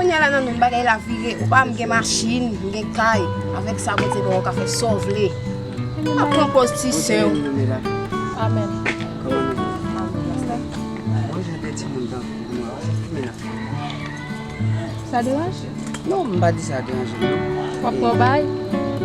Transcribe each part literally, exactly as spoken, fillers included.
Kounye a la nan menm bagay la vire, ou pa m gen machin, m gen kay. Avèk sa, Bondye ba w ka fè sa w vle. Pa pran pòz ti sè w. Amèn. Sa deranje? Non, m pa di sa deranje m, non. W ap pran bay?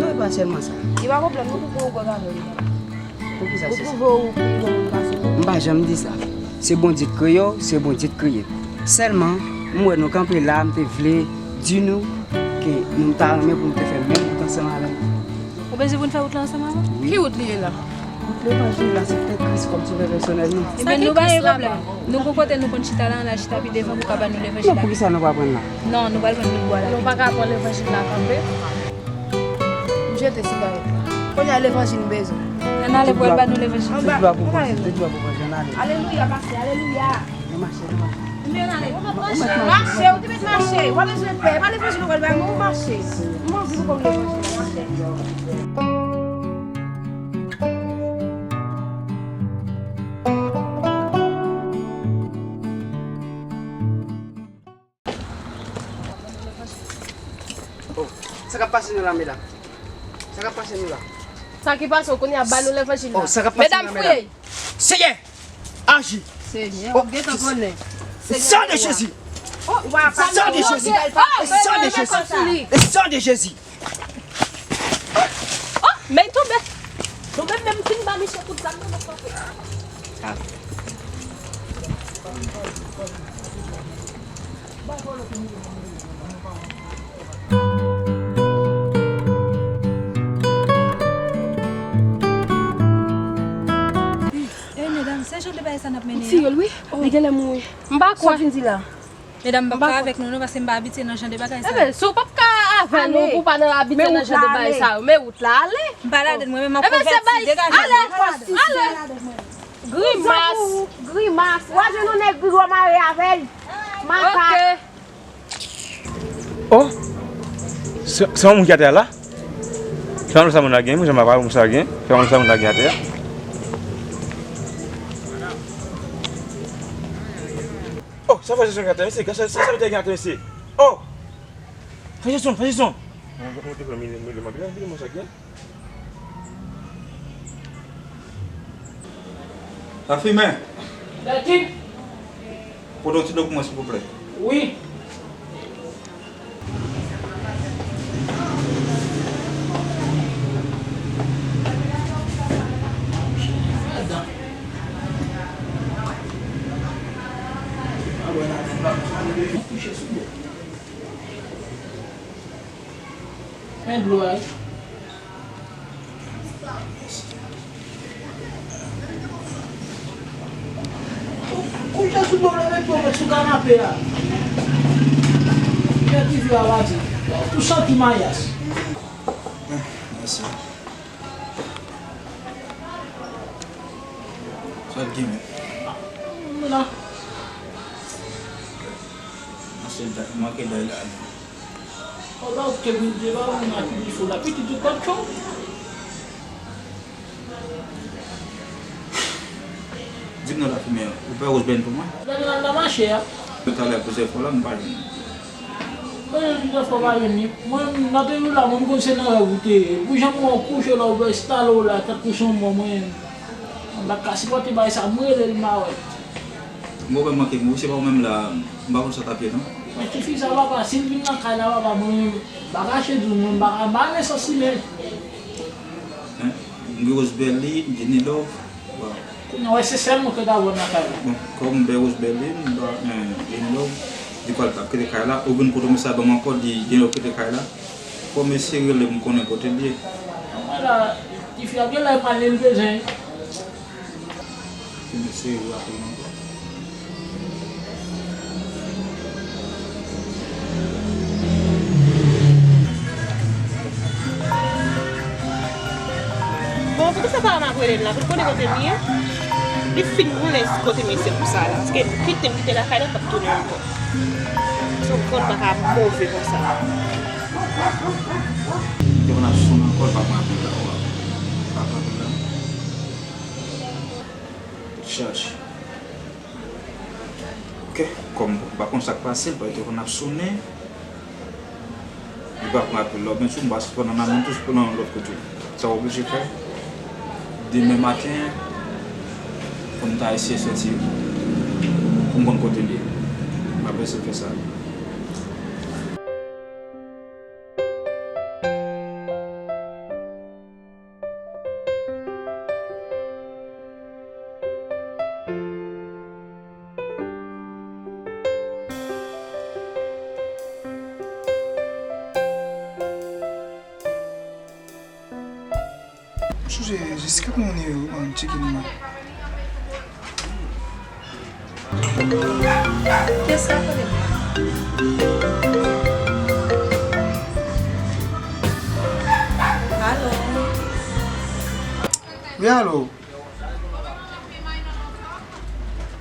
Non, e pa sèlman sa. E pa pwoblèm, nou tout gen yon gwo gade. Poukisa se sa? Ou twouve ou pi bon moun pase nou? M pa janm di sa. Se Bondye k kreye w, se Bondye k kreye l. Sèlman, m wè nou kanpe la, m te vle di nou ke nou ta renmen pou nou te fè menm wout ansanm avè nou. Ou bezwen pou n fè wout la ansanm avè w? Wi. Ki wout li ye la? Wout levanjil la, aksepte Kris kòm Sovè pèsonèl nou. Ebyen, nou pa gen pwoblèm. Nou gon kote nou konn chita la, ann al chita pi devan pou ka ba nou levanjil la. Non, poukisa nou pa pran l la? Non, nou pral pran lòt bò la. Nou pa ka pran levanjil la kanpe. M jete sigarèt la. Kounye a levanjil m bezwen. Ann ale pou al ba nou levanjil. Tout glwa pou Bondye, tout glwa pou Bondye, ann ale. Alelouya, pastè, alelouya. Nou mache, nou mache. Mache, ou te met mache. Ou pa bezwen pè. E pa levanjil ou pral bay, men ou mache. M anvi pou konn levanjil la, mache. Oh, sa k ap pase nou la, medam? Sa k ap pase nou la? Sa ki pase w kounye a, ba nou levanjil la. Oh, sa k ap pase nou la, medam? Medam, fouye. Seyè, aji. Senyè, w gentan konnen. San de Jezi. San de Jezi. San de Jezi. San de Jezi. Oh, men tonbe. Nou menm menm fin ba misye kout zam nan, nou kanpe. Eh, medam, se jan de bagay sa n ap mennen an? Ou tiye l, wi. Li genlè mouri. M pa kwè. Sa w fin di la? Medam, m p ap fè avèk nou non, paske m pa abitye nan jan de bagay sa. Enben, si w p ap ka avè nou, pou w pa nan abitye nan jan de bagay sa yo, men wout la ale. M pa ladann mwen menm, m ap konvèti, degaje m. Ale, ale. Grimas, grimas. W a jwenn yon nèg gri, w a mare avè l. Makak. Oh, se, se yon moun ki atè a la? Fè ann wè sa moun la gen, mwen, jan m ap wè sa gen. Fè ann wè sa moun la gen atè a. Oh, sa frè Jason gen atè, mesye? Sa, sa, sa, sa, gen atè, mesye? Oh! Frè Jason, frè Jason! Mwen, mwen te fè mele, mele, mele, mele, mele, sa gen? Lafimen! Pote yon ti do pou mwen, silvouplè. Wi. Men dlo a. Kouche sou do w, leve pye w met sou kanape a. Kè ki vye a pati. Tou santi mayas. Mèsi. Sa l gen menm? Mwen la. Mwen se da-, manke day la. Ou pa okipe, ou pa moun ak pifo la. Pitit ou pa cho. Di m non, Lafimen, ou pè Rose Bèl pou mwen? Lè nou al nan mache a. Talè plizyè fwa la, m pa jwenn li. Mwen, plizyè fwa pa jwenn li. Mwen, nan peyi w la, mwen, m konn se nan rèv ou te ye. Pou jan mwen kouche la, ou vle enstale w la, tankou se yon mò, mwen, m pa ka sipòte bagay sa, mwen rele l mawèt. Mwen, ou pa manke m, wi, se pa ou menm la, m pa konn sa k ap ye, non. Men tifi sa, papa, si l vin nan kay la, papa, mwen, m pa kache di w, mwen, m pa ka, m pa renmen sansimen. Hein? M gen Rose Berlin, Jenny Love. Bon. Kounye a, wè, se sèl mwen ke ta wè nan kay la. Bon, kòm m bè Rose Berlin, m ba, eh, Jenny Love, di kwa l t ap kite kay la, ou vin kote misye a ban m ankò, di Jenny Love kite kay la. Fò m eseye rele m konnen kote l ye. Mwen la, tifi a genlè pral li l bezwen. Fò m eseye raple m ankò. Bon, poukisa pa m ap rele l la? Pou l konnen kote m ye? Li fin konnen kote m ye, se pou sa la. Paske kite m kite lakay la, m p ap tounen ankò. Se yon grann baka move konsa. Te konn ap sonn ankò, l pa pran apèl la, w a. Pa pran apèl la. Chèche. Ok, kòm m pa konn sa k pase, l pa te konn ap sonnen. Pran anpil lòt, men si m pa sispann nan men tou, se pou nan yon lòt kote. Sa w oblije fè, demen maten, pou m ta eseye soti, pou m konn kote l ye. M ap eseye fè sa. Sonje, Jessica, kòman w ye? Ou ban m tcheke non. Kiyès k ap rele m? Alo? Wi, alo?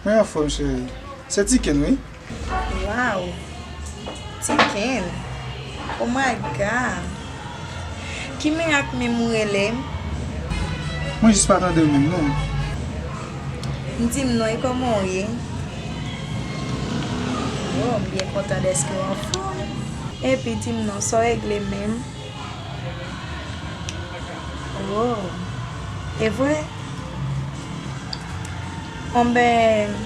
Mwen anfòm, cheri. Se Tiken, wi. Wow! Tiken! Oh my God! Ki mirak menm ou rele m? Mwen jis pa tande w menm, non. Di m non, e kòman w ye? Oh, m byen kontan dèske w anfòm. Epi di m non, sa w regle menm? Oh, e vre? Anben,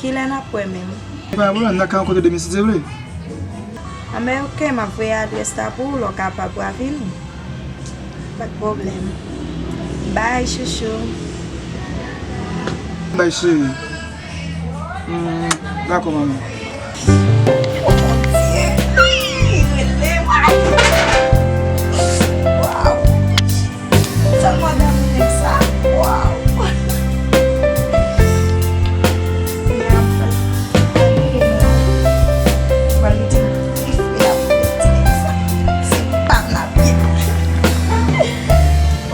kilè n ap wè menm? E pa pwoblèm, n a ka rankontre demen si Dye vle. Anben, oke, m ap voye adrès la pou ou, lè w kapab w a vini. Pa t pwoblèm. Bye, chouchou. Bye, cheri. Hmm, dakò, manmi. Oh, mon Dieu! Ay, rele m, ay! Wow! Sèlman dam nèg sa. Wow! Kounye a, pral mete m nan, pral mete m nan dife ap fè ti nèg sa. Se pa m n ap ye.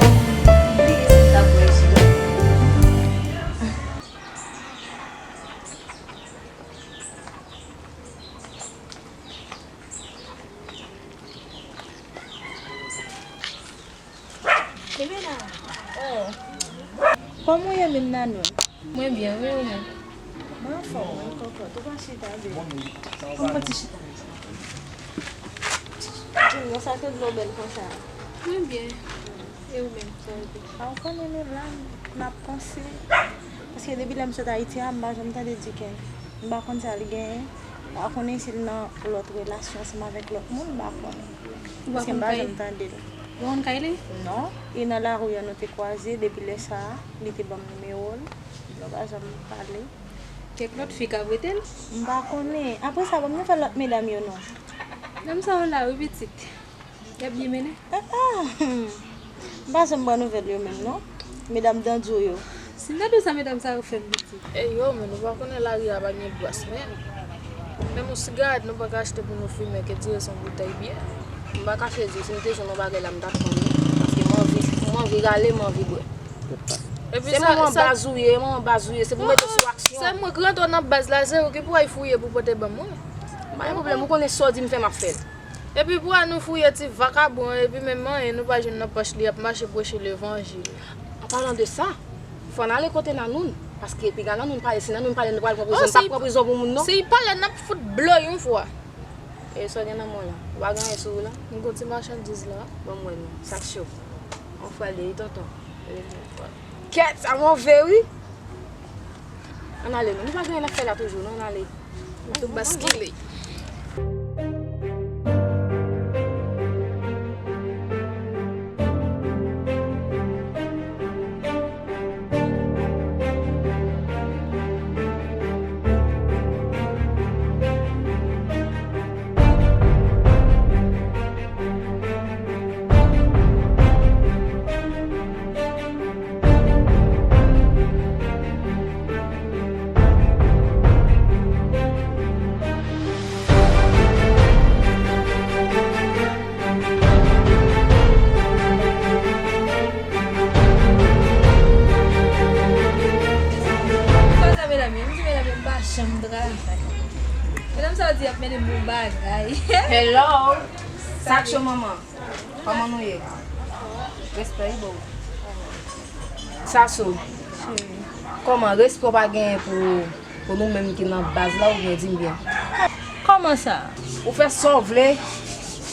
Oh, m bliye si m t ap wè jou. Kenbe la. Oh. Kòman w ye menm, Nanou? Mwen byen, wi, ou menm? Mwen anfòm, mwen kòkòt. Ou pa chita, bebe? Kòman ti chita? Junior, sa te dlo bèl konsa. Mwen byen. E ou menm, sa w ye? A, ou konnen nou la, n ap panse. Paske depi lè m sot Ayiti a, m pa janm tande Diken. M pa konn sa li genyen. M pa konnen si l nan lòt relasyon ansanm avèk lòt moun, m pa konnen. Ou pa konn kay li? Paske m pa janm tande l. Ou pa konn kay li? Non. E nan lari a nou te kwaze, depi lè sa a, li te ban m nimewo l. Nou pa janm pale. Kèk lòt fi ka prete l? M pa konnen. Apre sa, ban m nouvèl lòt medam yo non. Medam sa yo la wi, pitit. Y ap byen mennen? Ah, ah. M pa janm pran nouvèl yo menm non. Medam Dandyou yo. Si m ta di w sa medam sa yo fè m pitit. E yo, men nou pa konnen lari a pa gen bras, men menm yon sigarèt nou pa ka achte pou nou fimen, ke dire se yon boutèy byè. M pa kache di w, si m te jwenn yon bagay la, m t ap pran li. Paske m anvi, m anvi rale, m anvi bwè. Epi se sa, mwen sa baz ou ye, mwen baz ou ye, se pou mete sou aksyon. Se mwen k rantre nan baz la, se ou ki pou al fouye pou pote ban mwen. M pa gen pwoblèm, ou konnen sa w di m fè, m ap fè l. Epi pou a nou fouye ti vakabon an, epi menm anyen nou pa jwenn nan pòch li, ap mache preche levanjil. An palan de sa, fò n ale kote Nanoun, paske piga Nanoun pale, si Nanoun pale, nou pral pran prizon, n p ap pran prizon pou moun non. Si l pale, n ap fout blo yon fwa. E sa w gen nan men w la? Ou pa gen anyen sou ou la? M gon ti machandiz la. Ban m wè non. Sa k cho? On fwa l ye, wi tonton. Kèt, sa move wi. Ann ale non. Nou pa gen anyen n ap fè la toujou non, ann ale. M tou baskile. Konsa medam yo, m di medam yo m pa janm travay. Medam sa yo di y ap mennen m yon bagay. Hello! Sa k cho manman? Kòman nou ye? Respè wi boo. Sasou. Cheri. Kòman, respè w pa genyen pou, pou nou menm ki nan baz la, oubyen di m byen? Kòman sa? Ou fè sa w vle.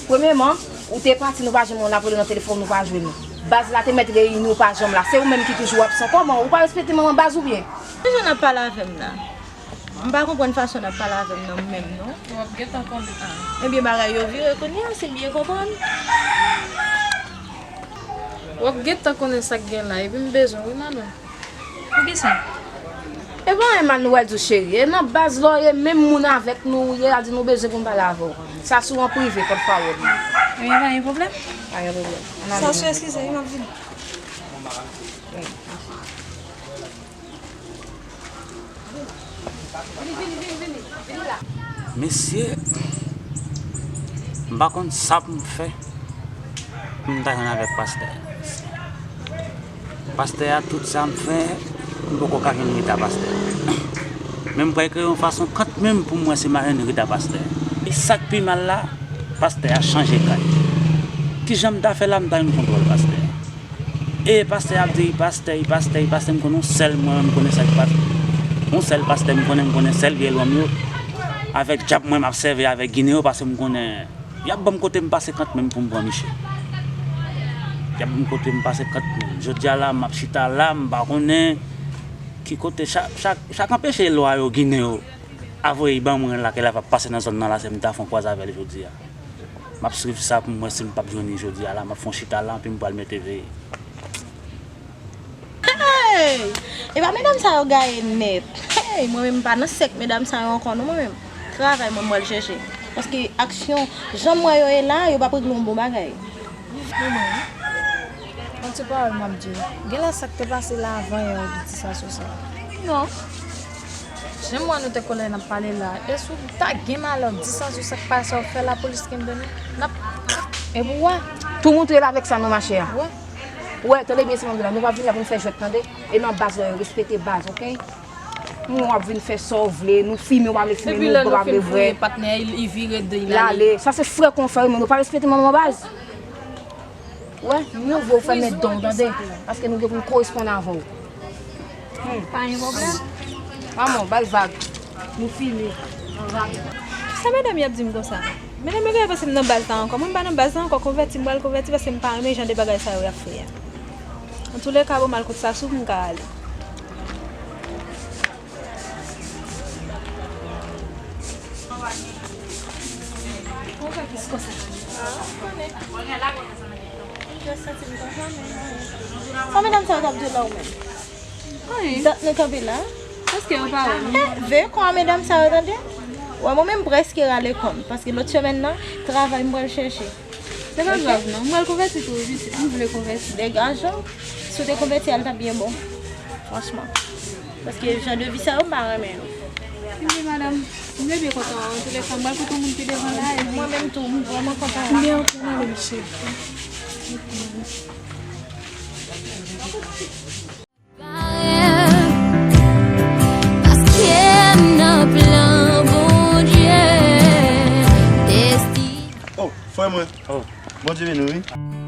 Premyeman, ou te pati, nou pa janm wè w, n ap rele nan telefòn, nou pa jwenn ou. Baz la te mèt reyini, ou pa janm la. Se ou menm ki toujou absan. Kòman? Ou pa respekte manman baz oubyen? Ki jan n ap pale avè m la? M pa konprann fason n ap pale avè m nan menm, non. W ap gentan konnen. Ah. Ebyen, bagay yo vire kounye a, si m byen konprann. W ap gentan konnen sa k gen la, epi m bezwen w, wi, manman. Poukisa? E pa anyen mal nou pral di w, cheri. E nan baz la w ye, menm moun avèk nou ye, a di nou bezwen pou n pale avè w. Sa sou an prive, pòtpawòl mwen. Ebyen, pa gen pwoblèm. Pa gen pwoblèm. Ann ale. Sa sou, eskize, wi, m ap vini. Mesye, m pa konn sa pou m fè pou m ta jwenn avèk pastè. Pastè a, tout sa m fè, m poko ka jwenn reta pastè. Men m pral kreye yon fason kantmenm pou m wè si m a jwenn reta pastè. E sa k pi mal la, pastè a chanje kay. Kijan m ta fè la m ta jwenn kontwòl pastè a? E pastè ap di, i pastè, i pastè, i pastè, m konnen yon sèl mwen, m konnen sa ki pastè. Yon sèl pastè m konnen, m konnen sèl vye lwa m yo. Avèk djab mwen m ap sèvi avèk ginen yo, paske m konnen y ap ban m kote m pase kantmenm pou m pran miche. Y ap ban m kote m pase kantmenm. Jodi a la, m ap chita la, m pa konnen ki kote, chak, chak, chak anpeche lwa yo, ginen yo, a voye ban mwen la, ke l ap pase nan zòn nan la, se m ta fè yon kwaze avè l jodi a. M ap swiv sa pou m wè si m p ap jwenn li jodi a la, m ap fè yon chita la, anpi m pral mete veye. Hey! E pa medam sa yo gaye nèt. Hey, mwen menm m pa nan sèk medam sa yo ankò non mwen menm. Travay mwen m pral chèche. Paske aksyon, jan m wè yo ye la, yo p ap regle yon bon bagay. Manman, yon ti pawòl m ap di w. Genlè sa k te pase la avan yè ou di sa sou sa. Non. Jan m wè nou te kolè n ap pale la, e si w ta gen malè w di sa sou sa k pase w fè lapolis kenbe nou, n ap, e pou w wè. Tou moutre l avèk sa nou mache a. Wè. Wè, tande byen sa m ap di la, nou pa vin la pou n fè jwèt tande. E nan baz la, respekte baz, oke? Moun w ap vin fè sa w vle, nou fimen, w pa vle fimen, nou pa vle vre. Epi lè nou fin fouye patnè, li vire do l ale. L ale. Sa se frè konfrè, men nou pa respekte manman baz. Wè, nou vle w fèmen dan w, tande? Paske nou gen pou n koresponn avè w. Hmm. Pa gen pwoblèm. Manman, bay vag. Nou fini. Sa medam y ap di m konsa? Medam yo genlè panse m nan baz la ankò. Mwen m pa nan baz la ankò, konvèti, m pral konvèti paske m pa renmen jan de bagay sa yo y ap fè a. Antouleka, bon, m al kot Sasou pou m ka ale. Sa medam sa yo t ap di w la ou menm? Anyen. Dat nou kanpe la. Èske yo pa wè m? Eh, veye kò a medam sa yo tande. Wè, mwen menm m prèske rale kò m, paske lòt semèn nan, travay m pral chèche. Se pa grav non, m pral konvèti tou, wi pitit, m vle konvèti. Degaje w. Si w te konvèti a, l t ap byen bon. Franchman. Paske jan de vi sa yo, m pa renmen yo. Ebyen, madanm, m te byen kontan wè w. Antouleka, m pral kote yon moun pi devan la, epi mwen menm tou, m vrèman kontan wè w. M byen anpil, ale, mesye. Paske nan plan Bondye, desti- Oh, frè mwen. Oh. Bondye beni w, wi.